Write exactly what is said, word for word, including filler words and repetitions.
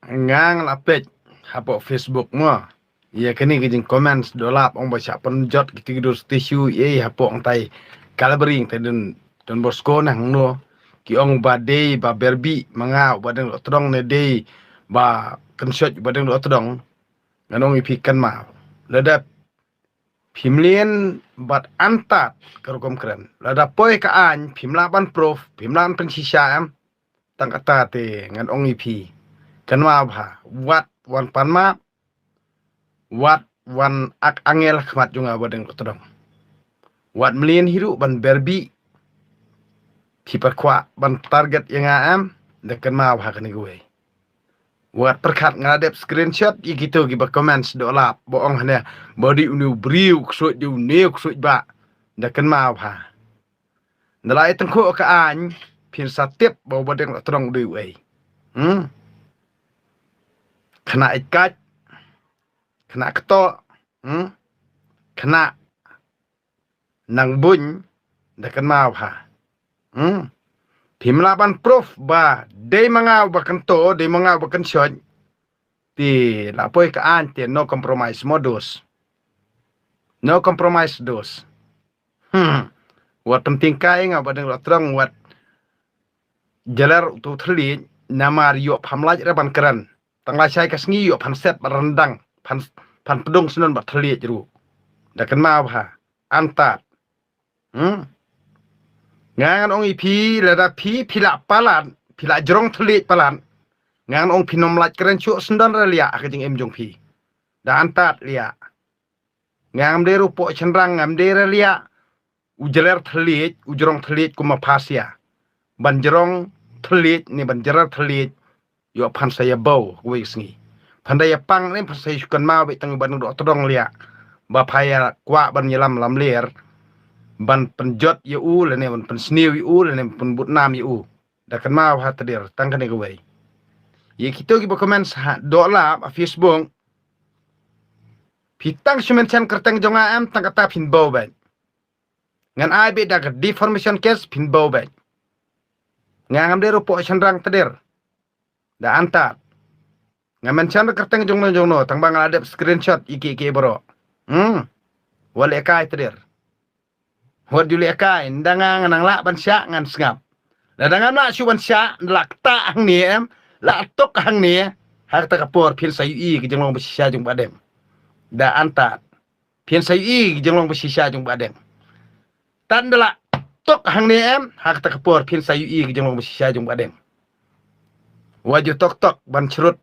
nga nga la peit hapoh Facebook mo. Ïa kane ka jing comments doh lap ong ba shah pynjot kiti ki dur stishu ei hapoh ong tai Kalbering tai Don Don Bosco nang no. Ki ong ba dei ba berbi ma nga ba deng doh tdong ne dei ba kynshot ba deng doh tdong. Ngan ong ïa phi kynmaw. Lada phim lien bad antad ka rukom kren. Lada poi ka aiñ phim lah ban proof, phim lah ban pynshisha em. Tang kata te ngan ong ïa phi. Kynmaw bha, wat wan pan map, wat wan ak angel khmat jong nga ba deng doh tdong. Wat mlien hi ruh ban berbi. Phi pat kwah ban target ïa nga em, da kynmaw bha kane kawei. Wat pyrkhat nga la dep screenshot ïa kito kiba comments doh lap ba ong hane ba dei une u briew ksuid dei une u ksuid ba. Da kynmaw bha. Da la ai tyngkhuh ka aiñ phin sa tip ba u ba deng doh tdong u dei uei. Hmm. Khynnah ïeit kait, khynnah kto, hmm. Khynnah nang buñ, da kynmaw bha. Hmm. Phim lah ban proof ba dei ma nga ba kynto, dei ma nga ba kynshot. Te la poi ka aiñ te no compromise modus. No compromise dos. Hmm. Wat pynting kai nga ba deng doh tdong wat jaler uto thylliej namar ïoh pham lait ra ban kren. Tang la shai ka sngi ïoh phan set ba ryndang, phan, phan pdung snon ba thylliej ruh. Da kynmaw bha, antad. Hmm. Nga ngan ong ïa phi lada phi, phi lah palat, phi lah jrong thylliej palat. Nga ngan ong phin ym lait kren shuh sndon ra liah ha ka jingim jong phi. Da antad liah. Nga ngam dei ruh poh shynrang, ngam dei ra liah. U jaler thylliej, u jrong thylliej kum ma phasia. Ban jrong thylliej ne ban jaler thylliej. Ïoh phan sa ïa baw kawei ka sngi. Phan da ïa pang ne phan sa ïa shu kynmaw beit tang ba deng doh tdong liah. Ba pha ïa kwah ban ïalam lamler. Ban pynjot ïa u lane ban pynsniew ïa u lane ban pynbud nam ïa u. Da kynmaw ha tdir tang kane kawei. Ïa kito kiba comment ha doh lap ha Facebook. Phi tang shu mention kyrteng jong nga em tang kata phin baw beit. Ngan ai beit da ka defamation case phin baw beit. Nga ngam dei ruh poh shynrang tdir. Da antad. Nga mention kyrteng jongno jongno tang ba nga la dep screenshot ïa ki ki baroh. Hmm. Wat leh kai tdir. Wat ju leh kai, nda nga ngan nang lah ban shah ngan sngap. Lada ngam lah shuh ban shah, nda lah ktah hangne em, lah tok hangne, ha kata ka por phin sa ïohi ka jinglong ba shisha jong ba deng. Da antad. Phin sa ïohi ka jinglong ba shisha jong ba deng. Tad nda lah tok hangne em, ha kata ka por phin sa ïohi ka jinglong ba shisha jong ba deng. Wat ju tok tok ban shrut